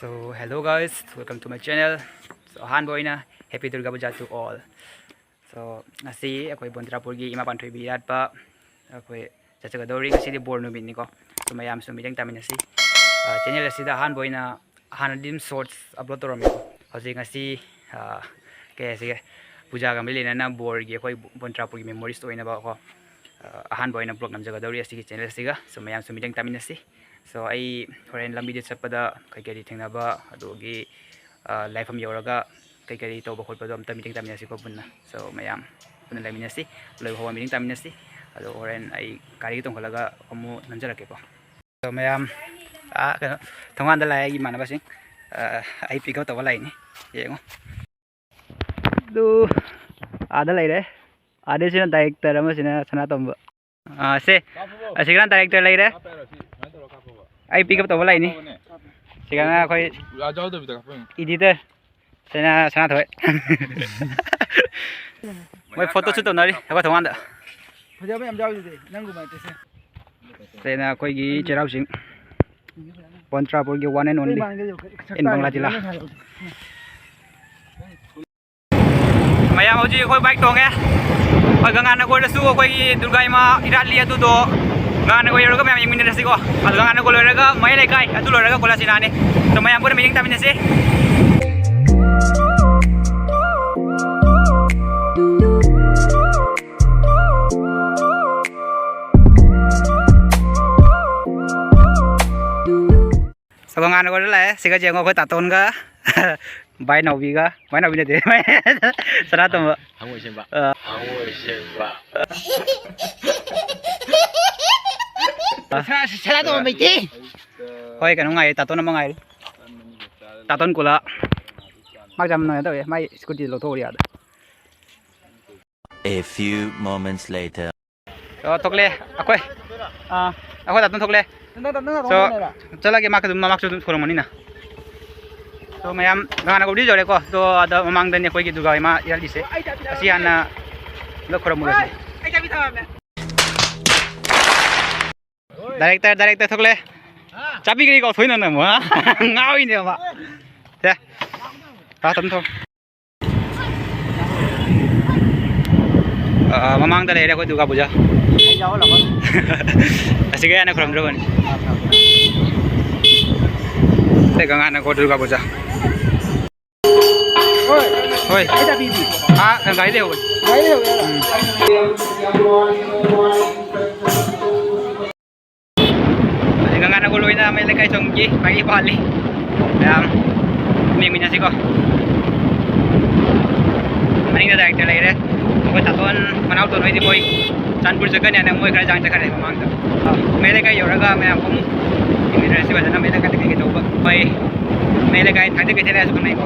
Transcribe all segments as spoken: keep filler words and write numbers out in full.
So hello guys, welcome to my channel. So ꯑꯍꯥꯟꯕ ꯑꯣꯏꯅ Happy Durga Puja to all. So ꯉꯁꯤ ꯑꯩꯈꯣꯏ ꯕꯣꯟꯇ꯭ꯔꯥꯄꯨꯔꯒꯤ ꯏꯃꯥ ꯄꯥꯟꯊꯣꯏꯕꯤ ꯏꯔꯥꯠꯄ ꯑꯩꯈꯣꯏ ꯆꯠꯆꯒꯗꯧꯔꯤ꯫ ꯉꯁꯤꯗꯤ ꯕꯣꯔ ꯅꯨꯃꯤꯠꯅꯤꯀꯣ꯫ So ꯃꯌꯥꯝꯁꯨ ꯃꯤꯠꯌꯦꯡ ꯇꯥꯃꯤꯟꯅꯁꯤ꯫ ꯆꯦꯅꯦꯜ ꯑꯁꯤꯗ ꯑꯍꯥꯟꯕ ꯑꯣꯏꯅ ꯍꯥꯟꯅꯗꯤ ꯑꯗꯨꯝ ꯁꯣꯔꯠꯁ ꯑꯞꯂꯣꯗ ꯇꯧꯔꯝꯃꯤꯀꯣ꯫ ꯍꯧꯖꯤꯛ ꯉꯁꯤ ꯀꯩ ꯍꯥꯏꯁꯤꯒꯦ, ꯄꯨꯖꯥꯒ ꯃꯔꯤ ꯂꯩꯅꯅ ꯕꯣꯔꯒꯤ ꯑꯩꯈꯣꯏ ꯕꯣꯟꯇ꯭ꯔꯥꯄꯨꯔꯒꯤ ꯃꯦꯃꯣꯔꯤꯁ ꯑꯣꯏꯅꯕꯀꯣ꯫ ꯑꯍꯥꯟꯕ ꯑꯣꯏꯅ ꯕ꯭ꯂꯣꯒ ꯅꯝꯖꯒꯗꯧꯔꯤ ꯑꯁꯤꯒꯤ ꯆꯦꯅꯦꯜꯁꯤꯒ꯫ So ꯃꯌꯥꯝꯁꯨ ꯃꯤꯠꯌꯦꯡ ꯇꯥꯃꯤꯟꯅꯁꯤ꯫ So ꯑꯩ ꯍꯣꯔꯦꯟ ꯂꯝꯕꯤꯗ ꯆꯠꯄꯗ ꯀꯩ ꯀꯔꯤ ꯊꯦꯡꯅꯕ, ꯑꯗꯨꯒꯤ ꯂꯥꯏꯐꯝ ꯌꯧꯔꯒ ꯀꯩ ꯀꯔꯤ ꯇꯧꯕ ꯈꯣꯠꯄꯗꯣ ꯑꯝꯇ ꯃꯤꯠꯌꯦꯡ ꯇꯥꯃꯤꯟꯅꯁꯤꯀꯣ ꯄꯨꯟꯅ꯫ So ꯃꯌꯥꯝ ꯄꯨꯟꯅ ꯂꯩꯃꯤꯟꯅꯁꯤ, ꯂꯣꯏꯕ ꯍꯧꯕ ꯃꯤꯠꯌꯦꯡ ꯇꯥꯃꯤꯟꯅꯁꯤ꯫ ꯑꯗꯣ ꯍꯣꯔꯦꯟ ꯑꯩ ꯒꯥꯔꯤꯒ ꯇꯣꯡꯈꯠꯂꯒ ꯑꯃꯨꯛ ꯅꯝꯖꯔꯛꯀꯦꯀꯣ꯫ So ꯃꯌꯥꯝ, ꯑꯥ, ꯀꯩꯅꯣ, ꯊꯣꯡꯒꯥꯟꯗ ꯂꯥꯛꯑꯦ ꯑꯩꯒꯤ ꯏꯃꯥꯟꯅꯕꯁꯤꯡ꯫ ꯑꯥ, ꯑꯩ ꯄꯤꯛ ꯑꯞ ꯇꯧꯕ ꯂꯥꯛꯏꯅꯤ, ꯌꯦꯡꯉꯣ꯫ ꯑꯗꯨ ꯑꯥꯗ ꯂꯩꯔꯦ꯫ ꯑꯥꯗꯩꯁꯤꯅ ꯗꯥꯏꯔꯦꯛꯇꯔ ꯑꯃꯁꯤꯅ ꯁꯅꯥꯇꯣꯝꯕ꯫ ꯑꯥ, ꯁꯦ, ꯑꯁꯤꯒꯅ ꯗꯥꯏꯔꯦꯛꯇꯔ ꯂꯩꯔꯦ꯫ ꯑꯩ ꯄꯤꯛ ꯑꯞ ꯇꯧꯕ ꯂꯥꯛꯏꯅꯤ꯫ ꯁꯤꯒꯅ ꯑꯩꯈꯣꯏ ꯏꯗꯤꯇꯔ ꯁꯅꯥ-, ꯁꯅꯥꯊꯣꯏ꯫ ꯃꯣꯏ ꯐꯣꯇꯣ ꯁꯨꯠ ꯇꯧꯅꯔꯤ ꯑꯩꯈꯣꯏ ꯊꯣꯡꯒꯥꯟꯗ꯫ ꯐꯖꯕ ꯌꯥꯝ ꯌꯥꯎꯔꯤꯗꯨꯗꯤ, ꯅꯪꯒꯨꯝꯕ ꯅꯠꯇꯦꯁꯦ꯫ ꯁꯤꯅ ꯑꯩꯈꯣꯏꯒꯤ ꯆꯩꯔꯥꯎ ꯆꯤꯡ, ꯕꯣꯟꯇ꯭ꯔꯥꯄꯨꯔꯒꯤ one and only in ꯕꯪꯂꯥ ꯖꯤꯂꯥ꯫ ꯃꯌꯥꯝ ꯍꯧꯖꯤꯛ ꯑꯩꯈꯣꯏ ꯕꯥꯏꯛ ꯇꯣꯡꯉꯦ꯫ ꯑꯩꯈꯣꯏ ꯒꯪꯒꯥꯅꯒꯣꯔꯗꯁꯨ ꯑꯩꯈꯣꯏꯒꯤ ꯗꯨꯔꯒꯥ ꯏꯃꯥ ꯏꯔꯥꯠꯂꯤ, ꯑꯗꯨꯗꯣ ꯒꯪꯒꯥꯅꯒꯣꯔ ꯌꯧꯔꯒ ꯃꯌꯥꯝ ꯌꯦꯡꯃꯤꯟꯅꯔꯁꯤꯀꯣ꯫ ꯑꯗꯣ ꯒꯪꯒꯥꯅꯒꯣꯔ ꯂꯣꯏꯔꯒ ꯃꯌꯥꯏ ꯂꯩꯀꯥꯏ ꯑꯗꯨ ꯂꯣꯏꯔꯒ ꯀꯣꯂꯥꯁꯤꯅꯥꯅꯤ꯫ ꯑꯗꯣ ꯃꯌꯥꯝ ꯄꯨꯟꯅ ꯃꯤꯠꯌꯦꯡ ꯇꯥꯃꯤꯟꯅꯁꯤ꯫ ꯁꯒꯣꯜ ꯉꯥꯅ ꯀꯣꯏꯔ ꯂꯥꯛꯑꯦ꯫ ꯁꯤꯒ ꯌꯦꯡꯉꯣ, ꯑꯩꯈꯣꯏ ꯇꯥꯇꯣꯟꯒ ꯚꯥꯏ ꯅꯥꯎꯕꯤꯒ, ꯚꯥꯏ ꯅꯥꯎꯕꯤ ꯅꯠꯇꯦ, ꯁꯅꯥꯇꯣꯝꯕ꯫ ꯊꯃꯣꯏ ꯁꯦꯝꯕ꯫ ꯑꯥ꯫ ꯊꯃꯣꯏ ꯁꯦꯝꯕ꯫ ꯁꯅꯥ-, ꯁꯅꯥꯇꯣꯝꯕ ꯃꯩꯇꯩ꯫ ꯍꯣꯏ, ꯀꯩꯅꯣ ꯉꯥꯏꯔꯤ, ꯇꯥꯇꯣꯟ ꯑꯃ ꯉꯥꯏꯔꯤ꯫ ꯇꯥꯇꯣꯟ ꯀꯣꯂꯥ꯫ ꯃꯥ ꯌꯥꯝ ꯅꯨꯡꯉꯥꯏ ꯇꯧꯋꯦ, ꯃꯥꯏ ꯁ꯭ꯀꯨꯇꯤ ꯂꯧꯊꯣꯛꯎꯔꯤ ꯑꯥꯗ꯫ A few moments later. ꯑꯣ, ꯊꯣꯛꯂꯦ꯫ ꯑꯩꯈꯣꯏ, ꯑꯥ, ꯑꯩꯈꯣꯏ ꯇꯥꯇꯣꯟ ꯊꯣꯛꯂꯦ꯫ ꯅꯪ, ꯅꯪ, ꯅꯪ So, ꯅꯪ ꯂꯩꯔꯦ? ꯆꯠꯂꯒꯦ, ꯃꯥ ꯑꯗꯨꯝ ꯃꯃꯥꯡꯁꯨ ꯑꯗꯨꯝ ꯊꯣꯔꯝꯒꯅꯤꯅ꯫ So, ꯃꯌꯥꯝ ꯒꯪꯒꯥꯅꯒꯣꯔꯗꯤ ꯌꯧꯔꯦꯀꯣ꯫ So, ꯑꯗ ꯃꯃꯥꯡꯗꯅꯤ ꯑꯩꯈꯣꯏꯒꯤ ꯗꯨꯔꯒꯥ ꯏꯃꯥ ꯏꯔꯥꯠꯂꯤꯁꯦ꯫ ꯑꯁꯤ ꯍꯥꯟꯅ ꯑꯝꯇ ꯈꯨꯔꯨꯝꯃꯨꯔꯁꯤ꯫ Director, director ꯊꯣꯛꯂꯦ꯫ ꯆꯥꯕꯤꯒꯅꯤ ꯀꯥꯎꯊꯣꯛꯏꯅ ꯅꯪ ꯑꯃꯨꯛ, ꯍꯥ? ꯉꯥꯎꯔꯤꯅꯦꯕ꯫ ꯁꯦ꯫ ꯇꯥ ꯇꯝ ꯊꯧ꯫ ꯑ, ꯃꯃꯥꯡꯗ ꯂꯩꯔꯦ ꯑꯩꯈꯣꯏ ꯗꯨꯔꯒꯥ ꯄꯨꯖꯥ꯫ ꯑꯁꯤꯒ ꯍꯥꯟꯅ ꯈꯨꯔꯨꯝꯗ꯭ꯔꯕꯅꯤ꯫ ꯑꯩꯈꯣꯏ ꯒꯪꯒꯥꯅꯒꯣꯔ ꯗꯨꯔꯒꯥ ꯄꯨꯖꯥ꯫ ꯍꯣꯏ꯫ ꯑꯥ, ꯒꯥꯔꯤ ꯂꯩꯍꯧꯕꯅꯤ꯫ ꯎꯝ꯫ ꯍꯧꯖꯤꯛ ꯒꯪꯒꯥꯅꯒꯣꯔ ꯂꯣꯏꯅ ꯃꯌꯥꯏ ꯂꯩꯀꯥꯏ ꯆꯪꯈꯤ, ꯃꯥꯒꯤ ꯄꯥꯜꯂꯤ꯫ ꯃꯌꯥꯝ ꯌꯦꯡꯃꯤꯟꯅꯁꯤꯀꯣ꯫ ꯃꯅꯤꯡꯗ director ꯂꯩꯔꯦ꯫ ꯑꯩꯈꯣꯏ ꯇꯥꯇꯣꯟ, ꯃꯅꯥꯎꯇꯣꯟ ꯍꯣꯏꯗꯤ ꯃꯣꯏ ꯆꯥꯟꯄꯨꯔ ꯆꯠꯀꯅꯤ ꯍꯥꯏꯅ ꯃꯣꯏ ꯈꯔ ꯆꯥꯡ ꯆꯠꯈ꯭ꯔꯦ ꯃꯃꯥꯡꯗ꯫ ꯃꯌꯥꯏ ꯂꯩꯀꯥꯏ ꯌꯧꯔꯒ ꯃꯌꯥꯝ ꯑꯃꯨꯛ ꯌꯦꯡꯃꯤꯟꯅꯔꯁꯤ ꯐꯖꯅ, ꯃꯌꯥꯏ ꯂꯩꯀꯥꯏꯗ ꯀꯩꯀꯩ ꯇꯧꯕ꯫ ꯃꯣꯏ ꯃꯌꯥꯏ ꯂꯩꯀꯥꯏ ꯊꯥꯡꯖ ꯀꯩꯊꯦꯜ ꯍꯥꯏꯔꯁꯨ ꯈꯪꯅꯩꯀꯣ꯫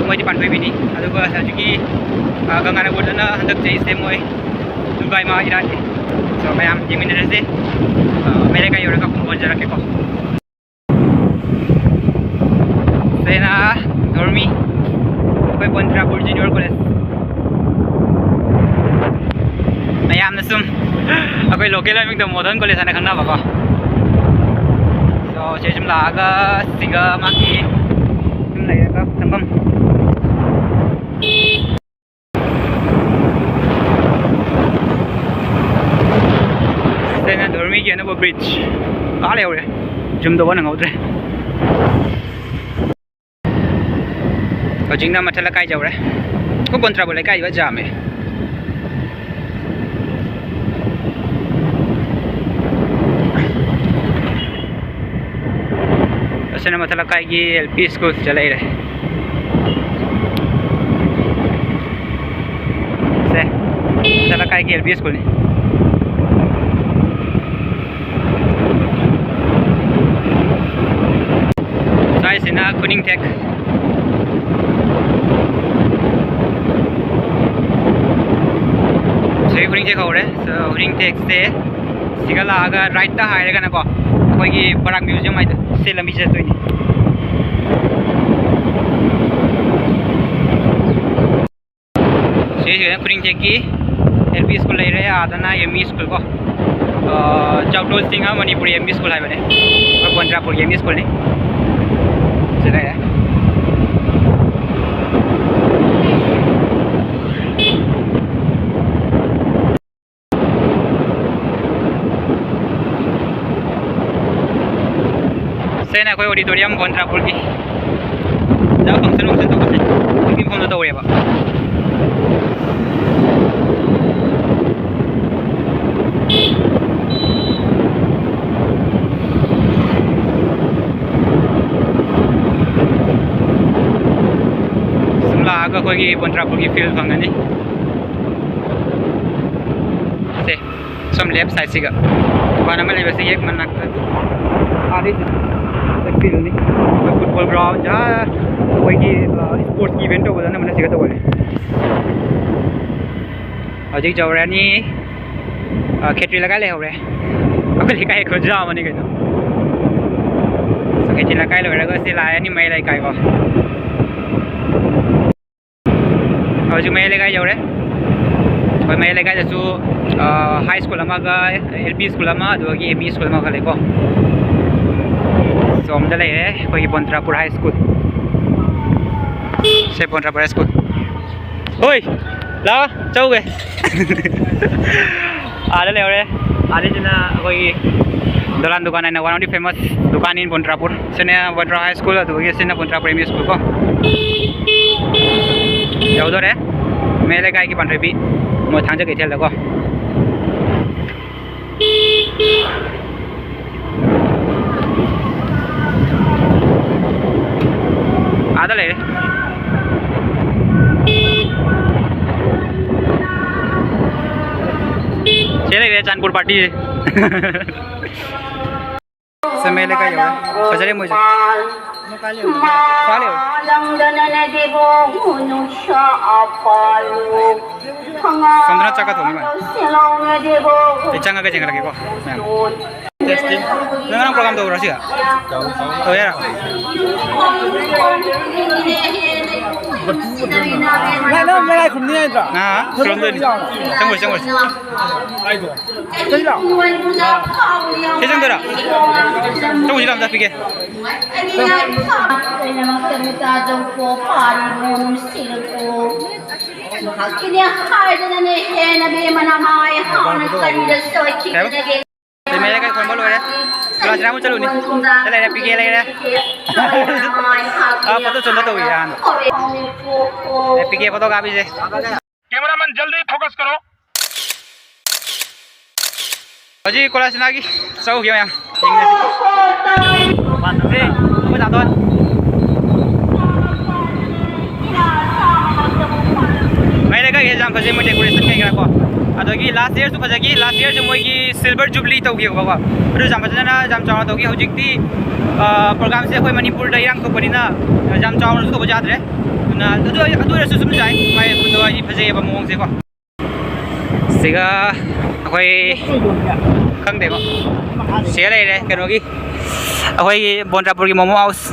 ꯃꯣꯏꯗꯤ ꯄꯥꯟꯊꯣꯏꯕꯤꯅꯤ꯫ ꯑꯗꯨꯒ ꯍꯧꯖꯤꯛꯀꯤ, ꯑ, ꯒꯪꯒꯥꯅꯒꯣꯔꯗꯅ ꯍꯟꯗꯛ ꯆꯍꯤꯁꯦ ꯃꯣꯏ ꯗꯨꯔꯒꯥ ꯏꯃꯥ ꯏꯔꯥꯠꯅꯤ꯫ So, ꯃꯌꯥꯝ ꯌꯦꯡꯃꯤꯟꯅꯔꯁꯦ꯫ ꯑ, ꯃꯌꯥꯏ ꯂꯩꯀꯥꯏ ꯌꯧꯔꯒ ꯑꯃꯨꯛ ꯍꯣꯟꯖꯔꯛꯀꯦꯀꯣ꯫ ꯁꯤꯅ ꯙꯣꯔꯃꯤ, ꯑꯩꯈꯣꯏ ꯕꯟꯗ꯭ꯔꯥꯄꯨꯔ Junior College꯫ ꯃꯌꯥꯝꯅ ꯁꯨꯝ ꯑꯩꯈꯣꯏ local ꯃꯃꯤꯡꯗ Modern College ꯍꯥꯏꯅ ꯈꯪꯅꯕꯀꯣ꯫ So, ꯁꯤ ꯁꯨꯝ ꯂꯥꯛꯑꯒ ꯁꯤꯒ ꯃꯥꯒꯤ ꯁꯨꯝ ꯂꯩꯔꯒ ꯐꯝꯐꯝ꯫ ꯁꯤꯅ ꯙꯣꯔꯃꯤꯒꯤ ꯑꯅꯧꯕ bridge꯫ ꯑꯥ ꯂꯩꯍꯧꯔꯦ꯫ Zoom ꯇꯧꯕ ꯅꯪꯍꯧꯗ꯭ꯔꯦ꯫ ꯍꯧꯖꯤꯛꯅ ꯃꯊꯛ ꯂꯩꯀꯥꯏ ꯌꯧꯔꯦ꯫ ꯑꯩꯈꯣꯏ ꯕꯟꯗ꯭ꯔꯥꯄꯨꯔ ꯂꯩꯀꯥꯏꯗ ꯖꯥꯝꯃꯦ꯫ ꯑꯁꯤꯅ ꯃꯊꯛ ꯂꯩꯀꯥꯏꯒꯤ L P school ꯁꯤꯗ ꯂꯩꯔꯦ꯫ ꯁꯦ, ꯃꯊꯛ ꯂꯩꯀꯥꯏꯒꯤ L P school ꯅꯤ꯫ ꯁ꯭ꯋꯥꯏꯁꯤꯅ ꯈꯨꯅꯤꯡꯊꯦꯛ꯫ ꯁꯤ ꯈꯨꯅꯤꯡꯊꯦꯛ ꯍꯧꯔꯦ꯫ So, ꯈꯨꯅꯤꯡꯊꯦꯛꯁꯦ ꯁꯤꯒ ꯂꯥꯛꯑꯒ right ꯇ ꯍꯥꯏꯔꯒꯅꯀꯣ, ꯑꯩꯈꯣꯏꯒꯤ ꯕꯔꯥꯛ museum ꯍꯥꯏꯗꯣ, ꯁꯤ ꯂꯝꯕꯤ ꯆꯠꯇꯣꯏꯅꯤ꯫ ꯁꯤꯁꯤꯅ ꯈꯨꯅꯤꯡꯊꯦꯛꯀꯤ L P school ꯂꯩꯔꯦ, ꯑꯥꯗꯅ M E school ꯀꯣ꯫ ꯑ, ꯆꯥꯎꯇꯣꯜ Singh Manipuri M E school ꯍꯥꯏꯕꯅꯦ꯫ ꯕꯣꯟꯗ꯭ꯔꯥꯄꯨꯔꯒꯤ ꯑꯦꯝ ꯏ ꯁ꯭ꯀꯨꯜꯅꯤ꯫ ꯁꯤ ꯂꯩꯔꯦ꯫ ꯁꯤꯅ ꯑꯩꯈꯣꯏ ꯑꯣꯗꯤꯇꯣꯔꯤꯌꯝ ꯕꯣꯟꯗ꯭ꯔꯥꯄꯨꯔꯒꯤ꯫ ꯍꯟꯗꯛ ꯐꯪꯁꯟ ꯐꯪꯁꯟ ꯇꯧꯕꯁꯦ ꯍꯧꯖꯤꯛꯀꯤ ꯃꯐꯝꯗ ꯇꯧꯋꯦꯕ꯫ ꯁꯨꯝ ꯂꯥꯛꯑꯒ ꯑꯩꯈꯣꯏꯒꯤ ꯕꯣꯟꯗ꯭ꯔꯥꯄꯨꯔꯒꯤ ꯐꯤꯜ ꯐꯪꯒꯅꯤ꯫ ꯁꯦ, ꯁꯣꯝ ꯂꯦꯐ ꯁꯥꯏꯠꯁꯤꯒ ꯗꯨꯀꯥꯟ ꯑꯃ ꯂꯩꯕꯁꯤ ꯍꯦꯛ ꯃꯅꯥꯛꯇ꯫ ꯑꯥꯗꯩꯁꯤ ꯐꯤꯜꯅꯤ꯫ ꯑꯩꯈꯣꯏ ꯐꯨꯠꯕꯣꯜ ꯒ꯭ꯔꯥꯎꯟ, ꯑꯥ, ꯑꯩꯈꯣꯏꯒꯤ, ꯑ, ꯁ꯭ꯄꯣꯔꯠꯁꯀꯤ ꯏꯚꯦꯟꯠ ꯇꯧꯕꯗ ꯑꯅꯝꯕꯅ ꯁꯤꯒ ꯇꯧꯒꯜꯂꯤ꯫ ꯍꯧꯖꯤꯛ ꯌꯧꯔꯅꯤ꯫ ꯑ, ꯈꯦꯇ꯭ꯔꯤ ꯂꯩꯀꯥꯏ ꯂꯩꯍꯧꯔꯦ꯫ ꯑꯩꯈꯣꯏ ꯂꯩꯀꯥꯏ ꯈꯨꯟꯖꯥ ꯑꯃꯅꯤ ꯀꯩꯅꯣ꯫ ꯈꯦꯇ꯭ꯔꯤ ꯂꯩꯀꯥꯏ ꯂꯣꯏꯔꯒ ꯁꯤ ꯂꯥꯛꯑꯅꯤ ꯃꯌꯥꯏ ꯂꯩꯀꯥꯏꯀꯣ꯫ ꯍꯧꯖꯤꯛ ꯃꯌꯥꯏ ꯂꯩꯀꯥꯏ ꯌꯧꯔꯦ꯫ ꯑꯩꯈꯣꯏ ꯃꯌꯥꯏ ꯂꯩꯀꯥꯏꯗꯁꯨ, ꯑ, ꯍꯥꯏ ꯁ꯭ꯀꯨꯜ ꯑꯃꯒ, ꯑꯦꯜ ꯄꯤ ꯁ꯭ꯀꯨꯜ ꯑꯃ, ꯑꯗꯨꯗꯒꯤ ꯑꯦꯝ ꯏ ꯁ꯭ꯀꯨꯜ ꯑꯃꯒ ꯂꯩꯀꯣ꯫ ꯁꯣꯝꯗ ꯂꯩꯔꯦ ꯑꯩꯈꯣꯏꯒꯤ ꯕꯣꯟꯗ꯭ꯔꯥꯄꯨꯔ ꯍꯥꯏ ꯁ꯭ꯀꯨꯜ꯫ ꯁꯦ, ꯕꯣꯟꯗ꯭ꯔꯥꯄꯨꯔ ꯍꯥꯏ ꯁ꯭ꯀꯨꯜ꯫ ꯍꯣꯏ, ꯂꯥꯛꯑꯣ, ꯆꯧꯒꯦ꯫ ꯑꯥꯗ ꯂꯩꯍꯧꯔꯦ꯫ ꯑꯥꯗꯩꯁꯤꯅ ꯑꯩꯈꯣꯏꯒꯤ ꯗꯣꯂꯥꯟ ꯗꯨꯀꯥꯟ ꯍꯥꯏꯅ one of the famous ꯗꯨꯀꯥꯟ in ꯕꯣꯟꯗ꯭ꯔꯥꯄꯨꯔ꯫ ꯁꯤꯅ ꯕꯣꯟꯗ꯭ꯔꯥ ꯍꯥꯏ ꯁ꯭ꯀꯨꯜ, ꯑꯗꯨꯒ ꯁꯤꯅ ꯕꯣꯟꯗ꯭ꯔꯥ ꯄ꯭ꯔꯥꯏꯃꯔꯤ ꯁ꯭ꯀꯨꯜ ꯀꯣ꯫ ꯌꯧꯗꯣꯔꯦ꯫ ꯃꯌꯥꯏ ꯂꯩꯀꯥꯏꯒꯤ ꯄꯥꯟꯊꯣꯏꯕꯤ, ꯃꯣꯏ ꯊꯥꯡꯖ ꯀꯩꯊꯦꯜꯗꯀꯣ꯫ ꯑꯥꯗ ꯂꯩꯔꯦ꯫ ꯁꯤ ꯂꯩꯔꯦ ꯆꯥꯟꯄꯨꯔ ꯄꯥꯔꯇꯤ꯫ ꯁꯦ ꯃꯌꯥꯏ ꯂꯩꯀꯥꯏ ꯌꯧꯔꯦ꯫ ꯐꯖꯔꯦ ꯃꯣꯏꯁꯦ꯫ ꯀꯥ ꯂꯩꯍꯧꯔꯦ꯫ ꯁꯣꯝꯗꯅ ꯆꯥꯛꯀ ꯊꯣꯡꯉꯤ ꯃꯥꯜꯂꯦ꯫ ꯑꯩ ꯆꯪꯉꯒ ꯌꯦꯡꯍꯜꯂꯛꯀꯦꯀꯣ ꯃꯌꯥꯝ꯫ ꯇꯦꯁꯇꯤꯡ꯫ ꯅꯪ ꯉꯔꯥꯡ ꯄ꯭ꯔꯣꯒꯥꯝ ꯇꯧꯕ꯭ꯔꯣ ꯁꯤꯒ? ꯇꯧꯋꯦ ꯍꯥꯏꯔꯣ? ꯅꯪ, ꯅꯪ ꯃꯌꯥꯏ ꯈꯨꯝꯅꯤ ꯍꯥꯏꯗ꯭ꯔꯣ? ꯑꯥ, ꯈꯨꯔꯨꯝꯗꯣꯏꯅꯤ꯫ ꯆꯪꯉꯣꯏ, ꯆꯪꯉꯣꯏ꯫ ꯀꯩꯅꯣ? ꯁꯤ ꯆꯪꯗꯣꯏꯔꯥ? ꯆꯪꯉꯣꯏ, ꯁꯤꯗ ꯑꯝꯇ ꯄꯤꯒꯦ꯫ ꯃꯍꯥꯛꯀꯤꯅꯦ ꯍꯥꯏꯗꯅꯅꯦ ꯍꯦꯟꯅ ꯕꯦꯝꯃ ꯅꯃꯥꯏ ꯍꯥꯎꯅ ꯀꯔꯤꯗ ꯁꯣꯏꯈꯤꯒꯗꯒꯦ? ꯀꯩ ꯃꯌꯥꯏ ꯂꯩꯀꯥꯏ ꯈꯣꯟꯕ ꯂꯣꯏꯔꯦ꯫ ꯀ꯭ꯂꯥꯁ ꯑꯃꯨꯛ ꯆꯠꯂꯨꯅꯤ꯫ ꯁꯤ ꯂꯩꯔꯦ, ꯄꯤꯒꯦ ꯂꯩꯔꯦ꯫ ꯑꯥ, ꯐꯣꯇꯣ ꯆꯣꯟꯗ ꯇꯧꯏ ꯑꯍꯥꯟꯕ꯫ ꯑꯦ, ꯄꯤꯒꯦ ꯐꯣꯇꯣ ꯀꯥꯞꯄꯤꯁꯦ꯫ Cameraman, जल्दी focus करो। ꯍꯧꯖꯤꯛ ꯀꯣꯂꯥꯁꯅꯥꯒꯤ ꯆꯧꯈꯤꯕ ꯃꯌꯥꯝ ꯌꯦꯡꯉꯁꯤ꯫ ꯁꯦ, ꯑꯩꯈꯣꯏ ꯇꯥꯇꯣꯟ꯫ ꯃꯌꯥꯏ ꯂꯩꯀꯥꯏꯒꯤ ꯌꯥꯝ ꯐꯖꯩ, ꯃꯣꯏ decoration ꯀꯩꯀꯥ ꯀꯣ꯫ ꯑꯗꯒꯤ last yearꯁꯨ ꯐꯖꯈꯤ, last yearꯁꯨ ꯃꯣꯏꯒꯤ silver jubilee ꯇꯧꯈꯤꯕꯀꯣ꯫ ꯑꯗꯨꯁꯨ ꯌꯥꯝ ꯐꯖꯅ, ꯌꯥꯝ ꯆꯥꯎꯅ ꯇꯧꯈꯤ꯫ ꯍꯧꯖꯤꯛꯇꯤ, ꯑ, programꯁꯦ ꯑꯩꯈꯣꯏ ꯃꯅꯤꯄꯨꯔꯗ ꯏꯔꯥꯡ ꯊꯣꯛꯄꯅꯤꯅ ꯌꯥꯝ ꯆꯥꯎꯅꯁꯨ ꯇꯧꯕ ꯌꯥꯗ꯭ꯔꯦ꯫ ꯑꯗꯨꯅ ꯑꯗꯨ, ꯑꯗꯨ ꯑꯣꯏꯔꯁꯨ ꯁꯨꯝ ꯌꯥꯏ, ꯃꯥꯏ ꯍꯥꯏꯗꯤ ꯐꯖꯩꯌꯦꯕ ꯃꯑꯣꯡꯁꯦꯀꯣ꯫ ꯁꯤꯒ ꯑꯩꯈꯣꯏ ꯈꯪꯗꯦꯀꯣ꯫ ꯁꯤꯒ ꯂꯩꯔꯦ ꯀꯩꯅꯣꯒꯤ, ꯑꯩꯈꯣꯏꯒꯤ ꯕꯣꯟꯗ꯭ꯔꯥꯄꯨꯔꯒꯤ momo house꯫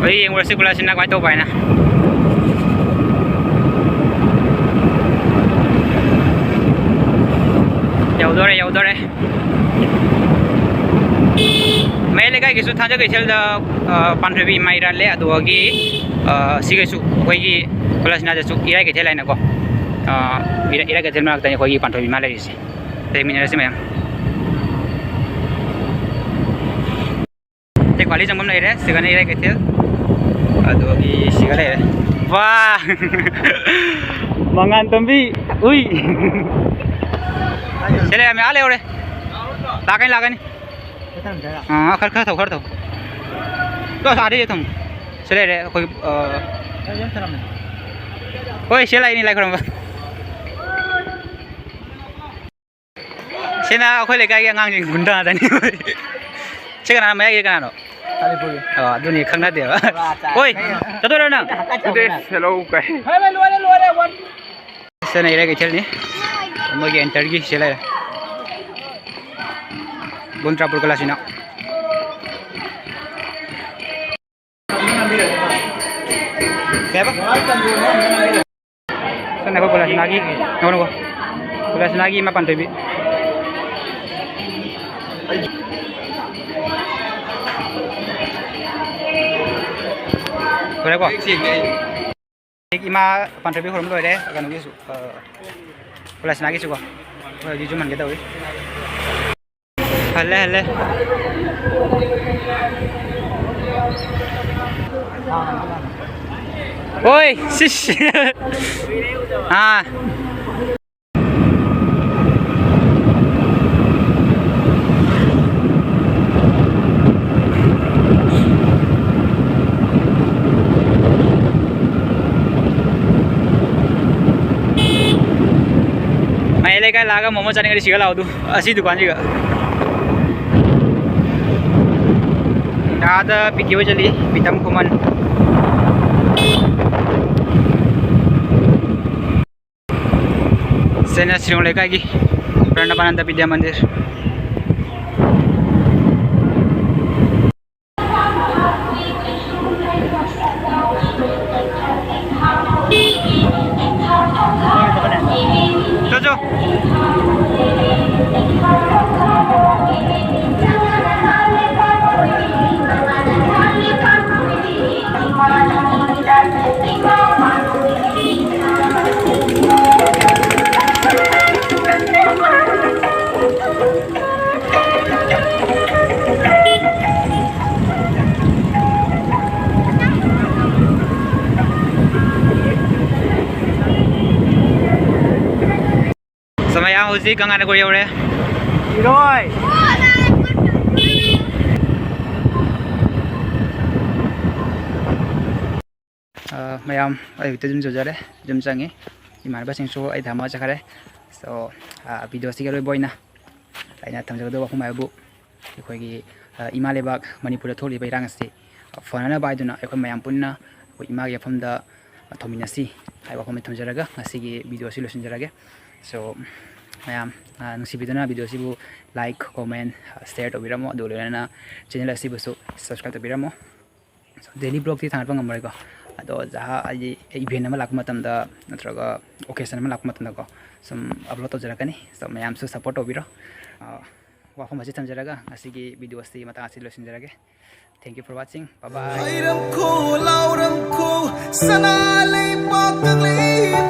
ꯍꯣꯏ, ꯌꯦꯡꯉꯨꯔꯁꯤ ꯀꯨꯂꯥꯁꯤꯅ ꯀꯃꯥꯏꯅ ꯇꯧꯕ ꯍꯥꯏꯅ꯫ ꯌꯧꯗꯣꯔꯦ, ꯌꯧꯗꯣꯔꯦ꯫ ꯃꯌꯥꯏ ꯂꯩꯀꯥꯏꯒꯤꯁꯨ ꯊꯥꯡꯖ ꯀꯩꯊꯦꯜꯗ, ꯑ, ꯄꯥꯟꯊꯣꯏꯕꯤ ꯏꯃꯥ ꯏꯔꯥꯠꯂꯦ, ꯑꯗꯨꯒꯤ, ꯑ, ꯁꯤꯒꯤꯁꯨ ꯑꯩꯈꯣꯏꯒꯤ ꯀꯣꯂꯥꯁꯅꯥꯗꯁꯨ ꯏꯔꯥꯏ ꯀꯩꯊꯦꯜ ꯍꯥꯏꯅꯀꯣ, ꯑ, ꯏꯔꯥꯏ, ꯏꯔꯥꯏ ꯀꯩꯊꯦꯜ ꯃꯅꯥꯛꯇꯅꯤ ꯑꯩꯈꯣꯏꯒꯤ ꯄꯥꯟꯊꯣꯏꯕꯤ ꯏꯃꯥ ꯂꯩꯔꯤꯁꯦ꯫ ꯂꯩꯃꯤꯟꯅꯔꯁꯤ ꯃꯌꯥꯝ꯫ ꯇꯦꯛꯋꯥꯂꯤ ꯆꯪꯐꯝ ꯂꯩꯔꯦ, ꯁꯤꯒꯅ ꯏꯔꯥꯏ ꯀꯩꯊꯦꯜ꯫ ꯑꯗꯨꯒꯤ ꯁꯤꯒ ꯂꯩꯔꯦ꯫ ꯋꯥ! ꯃꯉꯥꯟ ꯇꯣꯝꯕꯤ! ꯎꯏ! ꯁꯤ ꯂꯩꯔꯝꯃꯦ, ꯑꯥ ꯂꯩꯍꯧꯔꯦ꯫ ꯂꯥꯛꯀꯅꯤ, ꯂꯥꯛꯀꯅꯤ꯫ ꯑꯥ, ꯈꯔ, ꯈꯔ ꯊꯧ, ꯈꯔ ꯊꯧ꯫ ꯇꯣ, ꯑꯥꯗꯩ ꯊꯝꯃꯨ꯫ ꯁꯤ ꯂꯩꯔꯦ, ꯑꯩꯈꯣꯏ, ꯑ, ꯍꯣꯏ, ꯁꯤ ꯂꯥꯛꯏꯅꯤ, ꯂꯥꯏ ꯈꯨꯔꯨꯝꯕ꯫ ꯁꯤꯅ ꯑꯩꯈꯣꯏ ꯂꯩꯀꯥꯏꯒꯤ ꯑꯉꯥꯡꯁꯤꯡ ꯒꯨꯟꯗꯥꯗꯅꯤ꯫ ꯁꯤ ꯀꯅꯥꯅꯣ? ꯃꯌꯥꯏꯒꯤ ꯀꯅꯥꯅꯣ? ꯑꯣ, ꯑꯗꯨꯅꯤ ꯈꯪꯅꯗꯦꯕ꯫ ꯍꯣꯏ, ꯆꯠꯇꯣꯏꯔꯣ ꯅꯪ? ꯁꯤꯗ ꯂꯣꯏꯔꯦ, ꯂꯣꯏꯔꯦ, ꯋꯥꯟ꯫ ꯁꯤꯗ ꯂꯩꯔꯦ ꯀꯩꯊꯦꯜꯅꯤ꯫ ꯃꯣꯏꯒꯤ ꯑꯦꯟꯇꯔꯒꯤ ꯁꯤꯗ ꯂꯩꯔꯦ꯫ ꯕꯣꯟ ꯇ꯭ꯔꯥꯄꯨꯔ ꯀꯂꯥꯁꯤꯅ꯫ ꯀꯩ ꯍꯥꯏꯕ? ꯁꯤꯅ ꯑꯩꯈꯣꯏ ꯀꯣꯂꯥꯁꯅꯥꯒꯤ, ꯉꯥꯏꯈꯣ, ꯉꯥꯏꯈꯣ꯫ ꯀꯣꯂꯥꯁꯅꯥꯒꯤ ꯏꯃꯥ ꯄꯥꯟꯊꯣꯏꯕꯤ꯫ ꯂꯣꯏꯔꯦꯀꯣ? ꯏꯃꯥ ꯄꯥꯟꯊꯣꯏꯕꯤ ꯈꯨꯔꯨꯝ ꯂꯣꯏꯔꯦ꯫ ꯀꯩꯅꯣꯒꯤꯁꯨ, ꯑ, ꯀꯣꯂꯥꯁꯅꯥꯒꯤꯁꯨꯀꯣ꯫ ꯍꯣꯏ, ꯍꯧꯖꯤꯛ ꯌꯨꯝ ꯍꯟꯒꯦ ꯇꯧꯔꯤ꯫ ꯍꯜꯂꯦ, ꯍꯜꯂꯦ꯫ ꯑꯣꯏ, ꯁꯤꯁ꯫ ꯑꯥ꯫ ꯃꯌꯥꯏ ꯂꯩꯀꯥꯏ ꯂꯥꯛꯑꯒ ꯃꯣꯃꯣ ꯆꯥꯅꯤꯡꯉꯗꯤ ꯁꯤꯒ ꯂꯥꯛꯑꯣ ꯑꯗꯨ꯫ ꯑꯁꯤ ꯗꯨꯀꯥꯟꯁꯤꯒ꯫ ꯑꯥꯗ ꯄꯤꯀꯦ ꯍꯣꯏ ꯆꯠꯂꯤ, ꯄꯤꯇꯝ ꯈꯨꯃꯟ꯫ ꯁꯤꯅ ꯁꯤꯔꯣꯡ ꯂꯩꯀꯥꯏꯒꯤ ꯄ꯭ꯔꯅꯕꯥꯅꯟꯗ ꯕꯤꯗ꯭ꯌꯥ ꯃꯟꯗꯤꯔ꯫ ꯆꯣ, ꯆꯣ꯫ ꯁꯃꯌꯥ ꯍꯧꯖꯤꯛ ꯀꯪꯂꯥꯅꯒꯣꯔ ꯌꯧꯔꯦ꯫ ꯏꯔꯣꯏ꯫ ꯑ, ꯃꯌꯥꯝ, ꯑꯩ ꯍꯧꯖꯤꯛꯇ ꯌꯨꯝ ꯌꯧꯖꯔꯦ, ꯌꯨꯝ ꯆꯪꯉꯤ꯫ ꯏꯃꯥꯟꯅꯕꯁꯤꯡꯁꯨ ꯑꯩ ꯊꯝꯃꯒ ꯆꯠꯈ꯭ꯔꯦ꯫ So, ꯑ, video ꯑꯁꯤꯒꯤ ꯑꯔꯣꯏꯕ ꯑꯣꯏꯅ ꯑꯩꯅ ꯊꯝꯖꯒꯗꯕ ꯋꯥꯐꯝ ꯍꯥꯏꯕꯨ, ꯑꯩꯈꯣꯏꯒꯤ ꯑ, ꯏꯃꯥ ꯂꯩꯕꯥꯛ ꯃꯅꯤꯄꯨꯔꯗ ꯊꯣꯛꯂꯤꯕ ꯏꯔꯥꯡ ꯑꯁꯤ ꯐꯅꯅꯕ ꯍꯥꯏꯗꯨꯅ ꯑꯩꯈꯣꯏ ꯃꯌꯥꯝ ꯄꯨꯟꯅ ꯑꯩꯈꯣꯏ ꯏꯃꯥꯒꯤ ꯃꯐꯝꯗ ꯊꯧꯃꯤꯟꯅꯁꯤ ꯍꯥꯏꯕ ꯋꯥꯐꯝ ꯑꯃ ꯊꯝꯖꯔꯒ ꯉꯁꯤꯒꯤ ꯚꯤꯗꯤꯑꯣ ꯑꯁꯤ ꯂꯣꯏꯁꯤꯟꯖꯔꯒꯦ꯫ So, ꯃꯌꯥꯝ, ꯑ, ꯅꯨꯡꯁꯤꯕꯤꯗꯨꯅ ꯚꯤꯗꯤꯑꯣ ꯑꯁꯤꯕꯨ like, comment, share ꯇꯧꯕꯤꯔꯝꯃꯣ, ꯑꯗꯨꯒ ꯂꯣꯏꯅꯅ ꯆꯦꯅꯦꯜ ꯑꯁꯤꯕꯨꯁꯨ subscribe ꯇꯧꯕꯤꯔꯝꯃꯣ꯫ So, daily vlogꯇꯤ ꯊꯥꯡꯒꯠꯄ ꯉꯝꯃꯔꯣꯏꯀꯣ, ꯑꯗꯣ ꯖꯍꯥ ꯍꯥꯏꯗꯤ event ꯑꯃ ꯂꯥꯛꯄ ꯃꯇꯝꯗ ꯅꯠꯇ꯭ꯔꯒ occasion ꯑꯃ ꯂꯥꯛꯄ ꯃꯇꯝꯗꯀꯣ ꯁꯨꯝ upload ꯇꯧꯖꯔꯛꯀꯅꯤ꯫ So, ꯃꯌꯥꯝꯁꯨ support ꯇꯧꯕꯤꯔꯣ꯫ ꯑ, ꯋꯥꯐꯝ ꯑꯁꯤ ꯊꯝꯖꯔꯒ ꯉꯁꯤꯒꯤ ꯚꯤꯗꯤꯑꯣ ꯑꯁꯤ ꯃꯇꯥꯡ ꯑꯁꯤ ꯂꯣꯏꯁꯤꯟꯖꯔꯒꯦ꯫ Thank you for watching. Bye bye. ꯍꯥꯏꯔꯝꯈꯣ, ꯂꯥꯎꯔꯝꯈꯣ, ꯁꯅꯥ ꯂꯩꯕꯥꯛ ꯀꯪꯂꯩ